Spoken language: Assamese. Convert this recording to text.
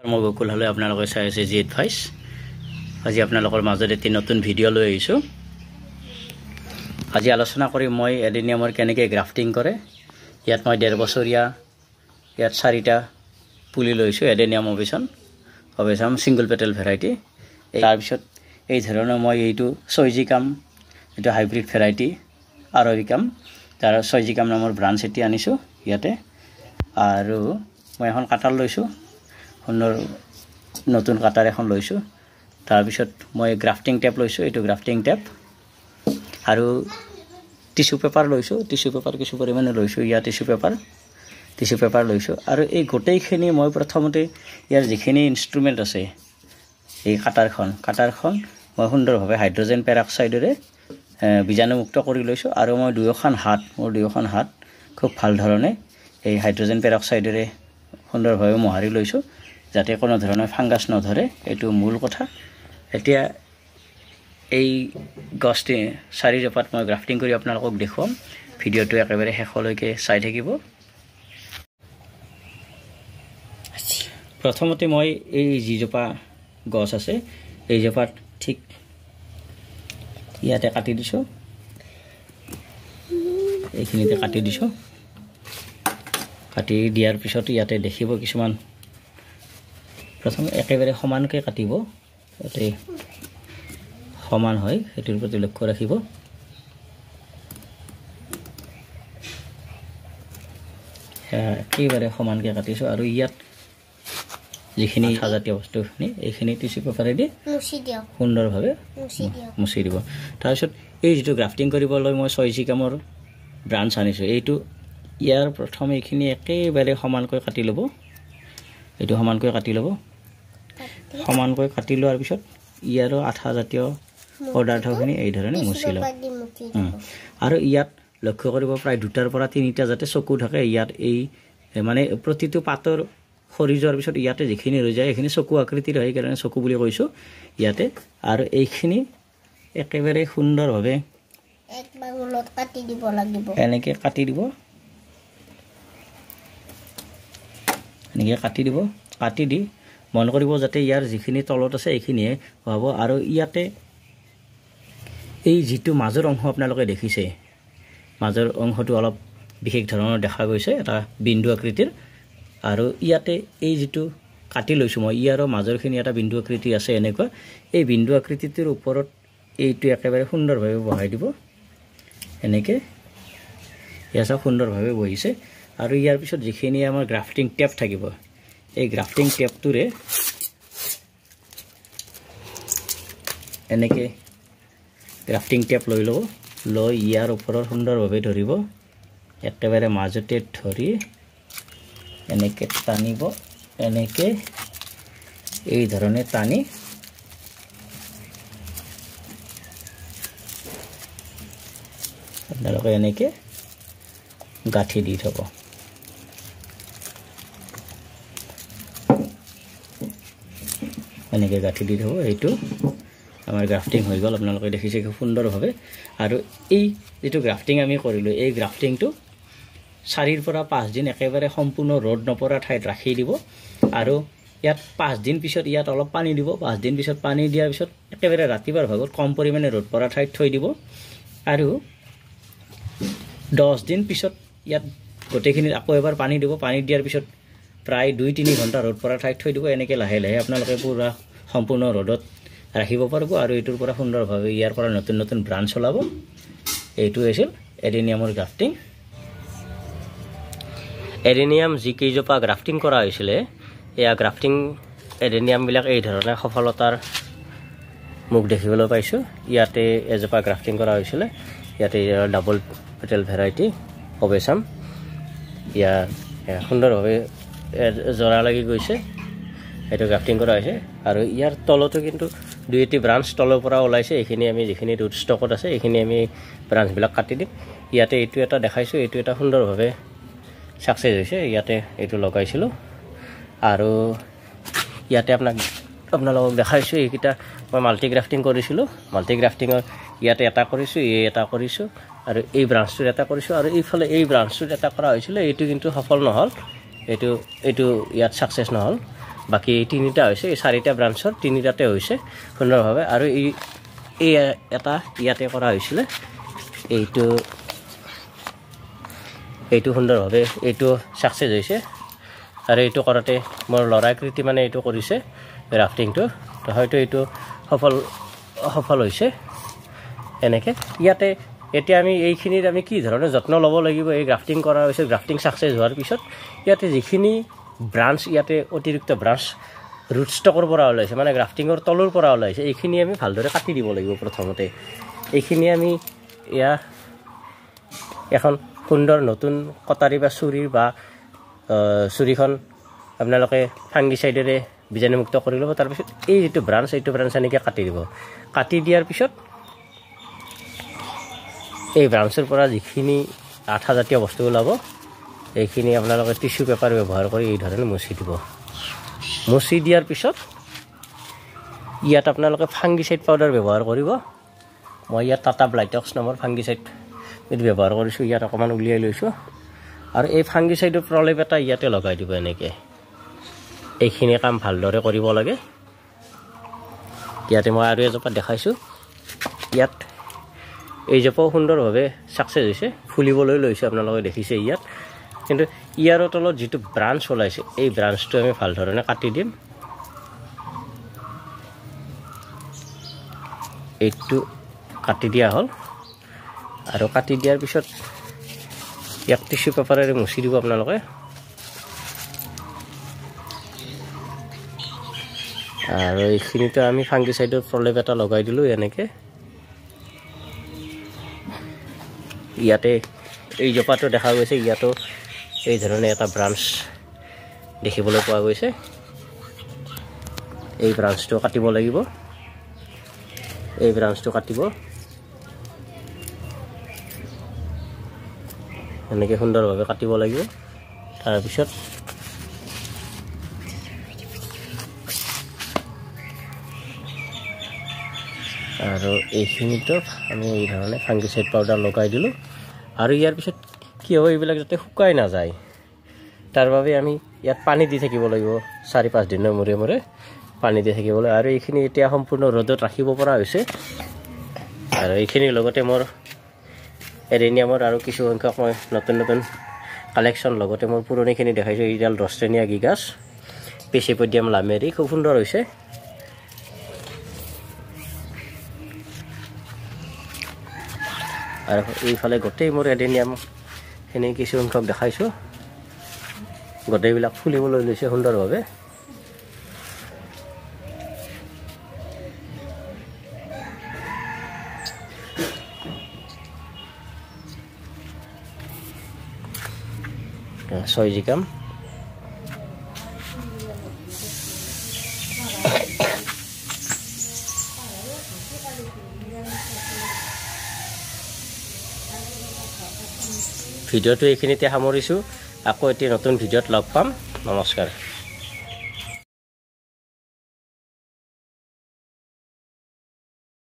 মই গকুল হালৈ আপোনালোকে চাই আছে জি এডভাইচ। আজি আপোনালোকৰ মাজত এটি নতুন ভিডিঅ' লৈ আহিছোঁ। আজি আলোচনা কৰিম মই এডেনিয়ামৰ কেনেকৈ গ্ৰাফটিং কৰে। ইয়াত মই 1.5 বছৰীয়া ইয়াত 4টা পুলি লৈছোঁ এডেনিয়াম অবেচন ছিংগল পেটেল ভেৰাইটি। তাৰপিছত এই ধৰণৰ মই এইটো ছয়জিকাম, এইটো হাইব্ৰিড ভেৰাইটি আৰবিকাম, তাৰ ছয়জিকাম নামৰ ব্ৰাঞ্চ এটি আনিছোঁ ইয়াতে। আৰু মই এখন কাটাৰ লৈছোঁ, সুন্দৰ নতুন কাটাৰ এখন লৈছোঁ। তাৰপিছত মই গ্ৰাফটিং টেপ লৈছোঁ, এইটো গ্ৰাফটিং টেপ। আৰু টিচু পেপাৰ লৈছোঁ, টিচু পেপাৰ কিছু পৰিমাণে লৈছোঁ, ইয়াৰ টিচু পেপাৰ লৈছোঁ। আৰু এই গোটেইখিনি মই প্ৰথমতে ইয়াৰ যিখিনি ইনষ্ট্ৰুমেণ্ট আছে, এই কাটাৰখন মই সুন্দৰভাৱে হাইড্ৰজেন পেৰক্সাইডেৰে বীজাণুমুক্ত কৰি লৈছোঁ। আৰু মই মোৰ দুয়োখন হাত খুব ভাল ধৰণে এই হাইড্ৰজেন পেৰক্সাইডেৰে সুন্দৰভাৱে মোহাৰি লৈছোঁ, যাতে কোনো ধৰণৰ ফাংগাছ নধৰে, এইটো মূল কথা। এতিয়া এই গছটি 4জোপাত মই গ্ৰাফটিং কৰি আপোনালোকক দেখুৱাম। ভিডিঅ'টো একেবাৰে শেষলৈকে চাই থাকিব। প্ৰথমতে মই এই যিজোপা গছ আছে এইজোপাত ঠিক ইয়াতে কাটি দিছোঁ, এইখিনিতে কাটি দিছোঁ। কাটি দিয়াৰ পিছত ইয়াতে দেখিব কিছুমান, প্ৰথমে একেবাৰে সমানকৈ কাটিব, যাতে সমান হয় সেইটোৰ প্ৰতি লক্ষ্য ৰাখিব। একেবাৰে সমানকৈ কাটিছোঁ। আৰু ইয়াত যিখিনি জাতীয় বস্তুখিনি এইখিনি টিচু পেপাৰেদি সুন্দৰভাৱে মুচি দিব। তাৰপিছত এই যিটো গ্ৰাফটিং কৰিবলৈ মই ছয়জিকামৰ ব্ৰাঞ্চ আনিছোঁ, এইটো ইয়াৰ প্ৰথম এইখিনি একেবাৰে সমানকৈ কাটি ল'ব, এইটো সমানকৈ কাটি ল'ব। সমানকৈ কাটি লোৱাৰ পিছত ইয়াৰো আঠাজাতীয় পদাৰ্থখিনি এই ধৰণে মুচি ল'ব। আৰু ইয়াত লক্ষ্য কৰিব প্ৰায় 2টাৰ পৰা 3টা যাতে চকু থাকে ইয়াত। এই মানে প্ৰতিটো পাতৰ সৰি যোৱাৰ পিছত ইয়াতে যিখিনি ৰৈ যায় সেইখিনি চকু আকৃতিৰ হয়, সেইকাৰণে চকু বুলি কৈছোঁ ইয়াতে। আৰু এইখিনি একেবাৰে সুন্দৰভাৱে এনেকৈ কাটি দিব, এনেকৈ কাটি দিব। কাটি দি মন কৰিব যাতে ইয়াৰ যিখিনি তলত আছে এইখিনিয়ে হ'ব। আৰু ইয়াতে এই যিটো মাজৰ অংশ আপোনালোকে দেখিছে, মাজৰ অংশটো অলপ বিশেষ ধৰণৰ দেখা গৈছে, এটা বিন্দু আকৃতিৰ। আৰু ইয়াতে এই যিটো কাটি লৈছোঁ মই, ইয়াৰো মাজৰখিনি এটা বিন্দু আকৃতি আছে এনেকুৱা। এই বিন্দু আকৃতিটোৰ ওপৰত এইটো একেবাৰে সুন্দৰভাৱে বহাই দিব এনেকৈ। ইয়াৰ চাওক সুন্দৰভাৱে বহিছে। আৰু ইয়াৰ পিছত যিখিনি আমাৰ গ্ৰাফটিং টেপ থাকিব, এই গ্ৰাফটিং টেপটোৰে এনেকৈ গ্ৰাফটিং টেপ লৈ ল'ব, লৈ ইয়াৰ ওপৰত সুন্দৰভাৱে ধৰিব, একেবাৰে মাজতে ধৰি এনেকৈ টানিব, এনেকৈ এই ধৰণে টানি আপোনালোকে এনেকৈ গাঁঠি দি থ'ব। এনেকৈ গাঁঠি দি থ'ব। এইটো আমাৰ গ্ৰাফটিং হৈ গ'ল, আপোনালোকে দেখিছে খুব সুন্দৰভাৱে। আৰু এই যিটো গ্ৰাফটিং আমি কৰিলোঁ, এই গ্ৰাফটিংটো 4ৰ পৰা 5 দিন একেবাৰে সম্পূৰ্ণ ৰ'দ নপৰা ঠাইত ৰাখি দিব। আৰু ইয়াত 5 দিন পিছত ইয়াত অলপ পানী দিব। 5 দিন পিছত পানী দিয়াৰ পিছত একেবাৰে ৰাতিপুৱাৰ ভাগত কম পৰিমাণে ৰ'দ পৰা ঠাইত থৈ দিব। আৰু 10 দিন পিছত ইয়াত গোটেইখিনিত আকৌ এবাৰ পানী দিব। পানী দিয়াৰ পিছত প্ৰায় 2-3 ঘণ্টা ৰ'দ পৰা ঠাইত থৈ দিব। এনেকৈ লাহে লাহে আপোনালোকে পূৰা সম্পূৰ্ণ ৰ'দত ৰাখিব পাৰিব। আৰু এইটোৰ পৰা সুন্দৰভাৱে ইয়াৰ পৰা নতুন নতুন ব্ৰাঞ্চ ওলাব। এইটো হৈছিল এডেনিয়ামৰ গ্ৰাফটিং। এডেনিয়াম যিকেইজোপা গ্ৰাফটিং কৰা হৈছিলে, এয়া গ্ৰাফটিং এডেনিয়ামবিলাক এই ধৰণে সফলতাৰ মুখ দেখিবলৈ পাইছোঁ। ইয়াতে এজোপা গ্ৰাফটিং কৰা হৈছিলে, ইয়াতে ডাবল পেটেল ভেৰাইটি অবেচাম, ইয়াৰ সুন্দৰভাৱে জৰা লাগি গৈছে, এইটো গ্ৰাফটিং কৰা হৈছে। আৰু ইয়াৰ তলতো কিন্তু 2-1 ব্ৰাঞ্চ তলৰ পৰা ওলাইছে। এইখিনি আমি যিখিনি ৰুট ষ্টকত আছে এইখিনি আমি ব্ৰাঞ্চবিলাক কাটি দিম। ইয়াতে এইটো এটা দেখাইছোঁ, এইটো এটা সুন্দৰভাৱে ছাকচেছ হৈছে, ইয়াতে এইটো লগাইছিলোঁ। আৰু ইয়াতে আপোনালোকক দেখাইছোঁ এইকেইটা মই মাল্টি গ্ৰাফটিং কৰিছিলোঁ। মাল্টি গ্ৰাফটিঙৰ ইয়াতে এটা কৰিছোঁ, এই এটা কৰিছোঁ, আৰু এই ব্ৰাঞ্চটোত এটা কৰিছোঁ। আৰু এইফালে এই ব্ৰাঞ্চটোত এটা কৰা হৈছিলে, এইটো কিন্তু সফল নহ'ল, এইটো ইয়াত ছাকচেছ নহ'ল। বাকী এই 3টা হৈছে, এই 4টা ব্ৰাঞ্চৰ 3টাতে হৈছে সুন্দৰভাৱে। আৰু এই এটা ইয়াতে কৰা হৈছিলে, এইটো এইটো সুন্দৰভাৱে এইটো ছাকচেছ হৈছে। আৰু এইটো কৰোঁতে মোৰ ল'ৰা কৃতি মানে এইটো কৰিছে গ্ৰাফটিংটো, তো হয়তো এইটো সফল সফল হৈছে এনেকৈ। ইয়াতে এতিয়া আমি এইখিনিত আমি কি ধৰণে যত্ন ল'ব লাগিব, এই গ্ৰাফটিং কৰাৰ পিছত, গ্ৰাফটিং ছাকচেছ হোৱাৰ পিছত ইয়াতে যিখিনি ব্ৰাঞ্চ, ইয়াতে অতিৰিক্ত ব্ৰাঞ্চ ৰুট ষ্টকৰ পৰা ওলাইছে, মানে গ্ৰাফটিঙৰ তলৰ পৰা ওলাইছে, এইখিনি আমি ভালদৰে কাটি দিব লাগিব প্ৰথমতে। এইখিনি আমি এয়া এখন সুন্দৰ নতুন কটাৰী বা চুৰি বা চুৰিখন আপোনালোকে ফাংগিচাইডেৰে বীজাণুমুক্ত কৰি ল'ব। তাৰপিছত এই যিটো ব্ৰাঞ্চ, এইটো ব্ৰাঞ্চ এনেকৈ কাটি দিব। কাটি দিয়াৰ পিছত এই ব্ৰাঞ্চৰ পৰা যিখিনি আঠাজাতীয় বস্তু ওলাব, এইখিনি আপোনালোকে টিচু পেপাৰ ব্যৱহাৰ কৰি এই ধৰণে মুচি দিব। মুচি দিয়াৰ পিছত ইয়াত আপোনালোকে ফাংগিচাইড পাউডাৰ ব্যৱহাৰ কৰিব। মই ইয়াত টাটা ব্লাইটক্স নামৰ ফাংগিচাইড ব্যৱহাৰ কৰিছোঁ, ইয়াত অকণমান উলিয়াই লৈছোঁ। আৰু এই ফাংগিচাইডৰ প্ৰলেপ এটা ইয়াতে লগাই দিব এনেকৈ। এইখিনি কাম ভালদৰে কৰিব লাগে। ইয়াতে মই আৰু এজোপা দেখাইছোঁ, ইয়াত এইজোপাও সুন্দৰভাৱে ছাকচেছ হৈছে, ফুলিবলৈ লৈছে, আপোনালোকে দেখিছে ইয়াত। কিন্তু ইয়াৰ তলত যিটো ব্ৰাঞ্চ ওলাইছে, এই ব্ৰাঞ্চটো আমি ভাল ধৰণে কাটি দিম। এইটো কাটি দিয়া হ'ল। আৰু কাটি দিয়াৰ পিছত ইয়াক টিচু পেপাৰেৰে মুচি দিব আপোনালোকে। আৰু এইখিনিতে আমি ফাংগিচাইডৰ প্ৰলেপ এটা লগাই দিলোঁ এনেকৈ। ইয়াতে এই জোপাটো দেখা গৈছে, ইয়াতো এই ধৰণে এটা ব্ৰাঞ্চ দেখিবলৈ পোৱা গৈছে। এই ব্ৰাঞ্চটো কাটিব লাগিব, এই ব্ৰাঞ্চটো কাটিব এনেকৈ সুন্দৰভাৱে কাটিব লাগিব। তাৰপিছত আৰু এইখিনিতো আমি এই ধৰণে ফাংগিচাইড পাউডাৰ লগাই দিলোঁ। আৰু ইয়াৰ পিছত কি হ'ব, এইবিলাক যাতে শুকাই নাযায় তাৰ বাবে আমি ইয়াত পানী দি থাকিব লাগিব, 4-5 দিনৰ মূৰে মূৰে পানী দি থাকিব লাগিব। আৰু এইখিনি এতিয়া সম্পূৰ্ণ ৰ'দত ৰাখিব পৰা হৈছে। আৰু এইখিনিৰ লগতে মোৰ এডেনিয়ামৰ আৰু কিছু সংখ্যক মই নতুন নতুন কালেকশ্যন, লগতে মোৰ পুৰণিখিনি দেখাইছোঁ। এইডাল দহটেনীয়া গিগাছ পেচিপডিয়াম লামেৰি, খুব সুন্দৰ হৈছে। আৰু এইফালে গোটেই মোৰ এডেনিয়ামখিনি কিছু সংখ্যক দেখাইছোঁ, গোটেইবিলাক ফুলিবলৈ লৈছে সুন্দৰভাৱে। ছয় জিকাম ভিডিঅ'টো এইখিনিতে সামৰিছোঁ। আকৌ এটি নতুন ভিডিঅ'ত লগ পাম। নমস্কাৰ।